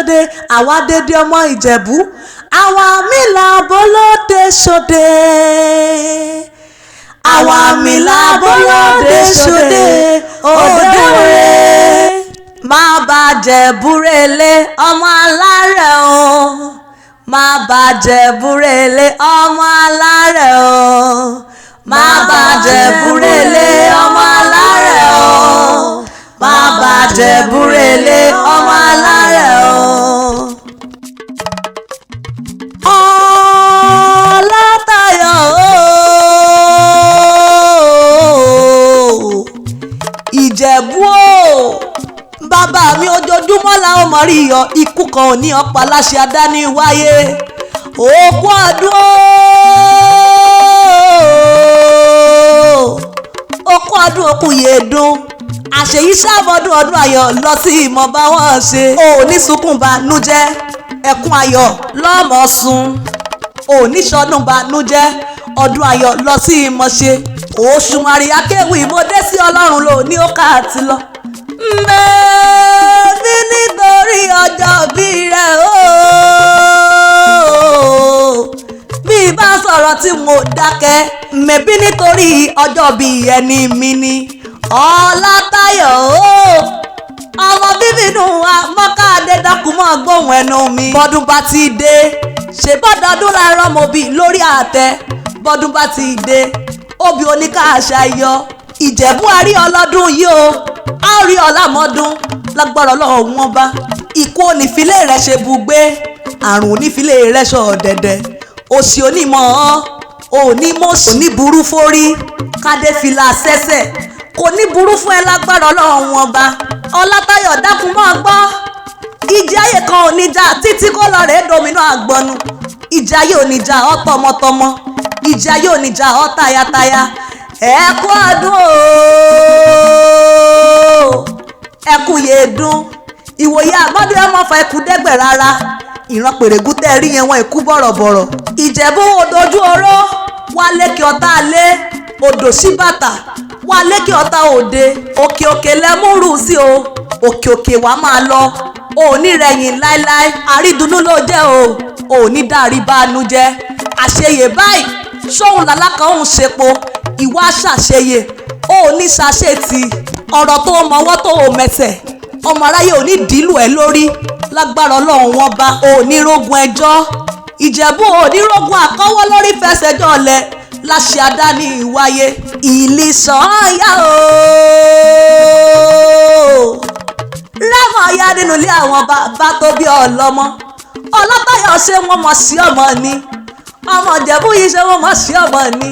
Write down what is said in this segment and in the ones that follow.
ṣòde, àwa dédé ọmọ Ìjẹ̀bú, àwa mi là bólóde ṣòde, àwa mi là bólóde ṣòde òde rẹ̀. Má bàjẹ́ búrẹ́lẹ̀ ọmọ alárẹ̀ o, má bàjẹ́ búrẹ́lẹ̀ ọmọ alárẹ̀ o, má bàjẹ́ búrẹ́lẹ̀ ọmọ alárẹ̀ o, má bàjẹ́ búrẹ́lẹ̀ ọmọ alárẹ̀ o. Ọlátayọ̀ o, Ìjẹ̀bú o, bàbá mi, ojoojúmọ́ làwọn mọ̀ rí iyọ̀, ikú kan ò ní ọ̀pá láṣẹ adáni wáyé. Òkú ọdún o, òkú ọdún, òkú yèédún, àṣeyí sáfọdún, ọdún ayọ̀ lọ sí ìmọ̀ bá wọn ṣe. Ò ní sunkún banújẹ́, ẹkún ayọ̀ lọ́mọ sun, ò ní sọdún banújẹ́, ọdún ayọ̀ lọ sí ìmọ̀ ṣe. Oṣù Màríà kéwì mo dé sí Ọlọ́run lò ní ó ká àti lọ. Mẹ́ẹ̀mí nítorí ọjọ́ bí rẹ̀ ooo, bí bá sọ̀rọ̀ tí mo dákẹ́, mẹ̀bí nítorí ọjọ́ bí ẹni mi ni Ọlátayọ̀ ooo, ọmọ bíbí inú wa mọ́kàdé, dákúmọ́ gbóhùn ẹnu mi. Bọ́dún bá ti dé, ṣe bọ́dọọdún láàárọ̀ mo bí lórí àtẹ. Bọ́dún bá ti dé, obì oníkàṣà yọ. Ìjẹ̀bú àrí ọlọ́dún yìí o, á rí ọ̀làmọ́dún lágbára Ọlọ́run wọn bá. Ikú onífilé rẹ̀ ṣe bùgbé, àrùn onífilé rẹ̀ ṣọ ọ̀dẹ̀dẹ̀, òṣì onímọ̀ ọ́ òní mọ̀ọ́sì òní burú fórí kádé fìlà sẹ́sẹ̀ kò ní burú fún ẹ lágbára Ọlọ́run wọn bá. Ọlátayọ̀ dákun mọ́ gbọ́, ìjì ayé kan ò ní jà títí kó lọ rèé domino àgbọ̀nù. Ìjì ayé ò ní jà ọ́ tọmọtọmọ, ìjì ayé ò ní jà ọ́ tayataya. Ẹ kú ọdún ooo, ẹ kú yèédún, ìwòye àmọ́dún ẹ mọ̀ fa ẹkú dẹ́gbẹ̀ rárá. Ìran pèrègùn tẹ́ rí yẹn, wọn ìkú bọ̀rọ̀bọ̀rọ̀. Ìjẹ̀bú odòjú oró wà lékè ọ̀tá alé, odò sí bàtà wà lékè ọ̀tá òde. Òkè òkè lẹ́múrù sí o, òkè òkè wàá máa lọ, òní rẹ̀yìn láéláé. Àrídùnnú ló jẹ́ o, òní dàrí bánú jẹ́. Àṣeyè báyìí sóhun làlákàn òun ṣepo, ìwà ṣàṣeyè, òní ṣàṣetì. Ọ̀rọ̀ tó mọwọ́ tó mẹsẹ̀, ọmọ aráyé òní dìlù ẹ lórí lágbára Ọlọ́run wọn bá. Òní rógun ẹjọ́, Ìjẹ̀bú òní rógun àkọ́wọ́ lórí fẹsẹ̀jọ́ lẹ láṣẹ àdáni ìwáyé. Ìlísàn ọ̀yá ooo, rẹ́mọ̀ ya nínú ilé àwọn bàbá tó bí ọlọ́mọ. Ọlátayọ̀ ṣé wọ́n mọ̀ sí ọmọ ni, ọmọ Ìjẹ̀bú yìí ṣé wọ́n mọ̀ sí ọmọ ni,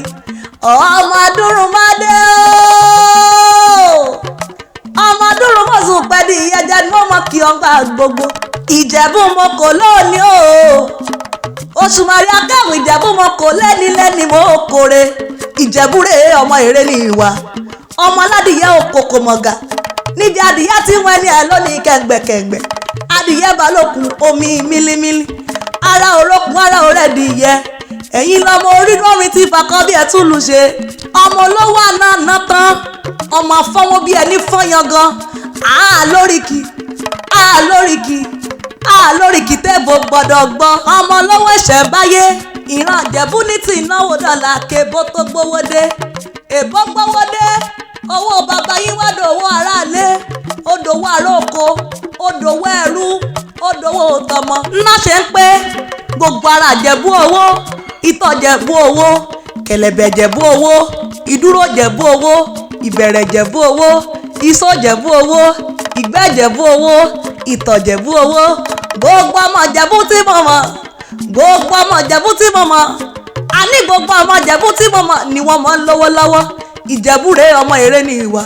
ọmọ adúrúmọdé ooo, ọmọ adúrúmọ̀sùn pẹ̀lú ìyẹjẹ ni wọ́n mọ̀ kí ọgbà gbogbo. Ìjẹ̀bú mo kò lónìí ooo, oṣù Màríà kẹ́wì. Ìjẹ̀bú mo kò lẹ́ni lẹ́ni mo kórè. Ìjẹ̀bú rèé ọmọ èrè ní ìwà, ọmọ aládìyẹ òkòkò mọ̀gà níbi adìyẹ tí wọ́n ní ẹ lónìí kẹ̀ǹgbẹ̀kẹ̀ǹgbẹ̀. Adìyẹ balókun omi mílímílí, ara òrókun ara òrẹ́dìyẹ. Ẹ̀yin lọmọ orí lọ́rin tí fakọ́ bí ẹ tún lù ṣe. Ọmọ olówó àná tán, ọmọ afọ́wọ́ bí ẹni fọ́yan gan. Àá lóríkì, àá lóríkì, àá lóríkì tẹ́bọ̀ gbọ́dọ̀ gbọ́. Ọmọ olówó ìṣẹ̀ǹbáyé, ìran Ìjẹ̀bú ní ti ìnáwó dọ́là kébó tó gbówó dé, èbó gbówó dé. Owó bàbá yín wá dòwó aráalé, ó dòwó ará oko, ó dòwó ẹrú, ó dòwó tọmọ. Ńlá ṣe ń pé gbogbo ara Ìjẹ̀bú owó, ìtọ̀ Ìjẹ̀bú owó, kẹ̀lẹ̀bẹ̀ Ìjẹ̀bú owó, ìdúró Ìjẹ̀bú owó, ìbẹ̀rẹ̀ Ìjẹ̀bú owó, ìsọ̀ Ìjẹ̀bú owó, ìgbẹ́ Ìjẹ̀bú owó, ìtọ̀ Ìjẹ̀bú owó. Gbogbo ọmọ Ìjẹ̀bú tí mo mọ̀, gbogbo ọmọ Ìjẹ̀bú tí mo mọ̀, àní gbogbo ọmọ Ìjẹ̀bú tí mo mọ̀ ni wọ́n mọ̀ ń lówó lọ́wọ́. Ìjẹ̀bú rèé ọmọ èrè ní ìwà,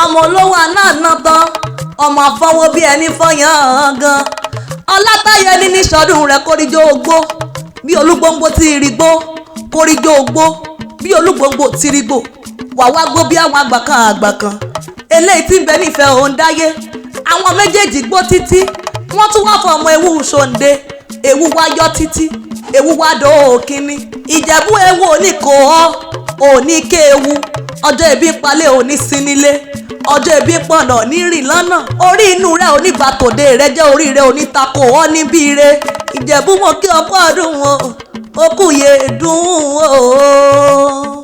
ọmọ olówó anáàná tán, ọmọ afọwọ́ bí ẹni fọyán gan. Ọlátayọ̀ ẹni ní sọdún rẹ̀ kóríjó ogbó bí olúgbòǹgbò tí rí gbó, kóríjó ogbó bí olúgbòǹgbò tí rí gbó, wà wá gbó bí àwọn àgbà kan àgbà kan eléyìí tí ń bẹ nífẹ̀ẹ́ òun dáyé. Àwọn méjèèjì gbó títí, wọ́n tún wá fọ ọmọ ewu ṣòǹde, ewu wá yọ títí, ewu wá dòókínní. Ìjẹ̀bú ewu òní kò ọ́ òní ké ewu, ọjọ́ ìbí palẹ̀ òní sí nílé. Ọjọ́ ebi pọ̀nà nírìn lọ́nà, orí inú rẹ oníbàtòdé rẹ jẹ́, orí rẹ onítàkò ọ́ níbí rẹ. Ìjẹ̀bú, mọ̀ kí ọkọ̀ ọdún o, ó kù yé dùn o.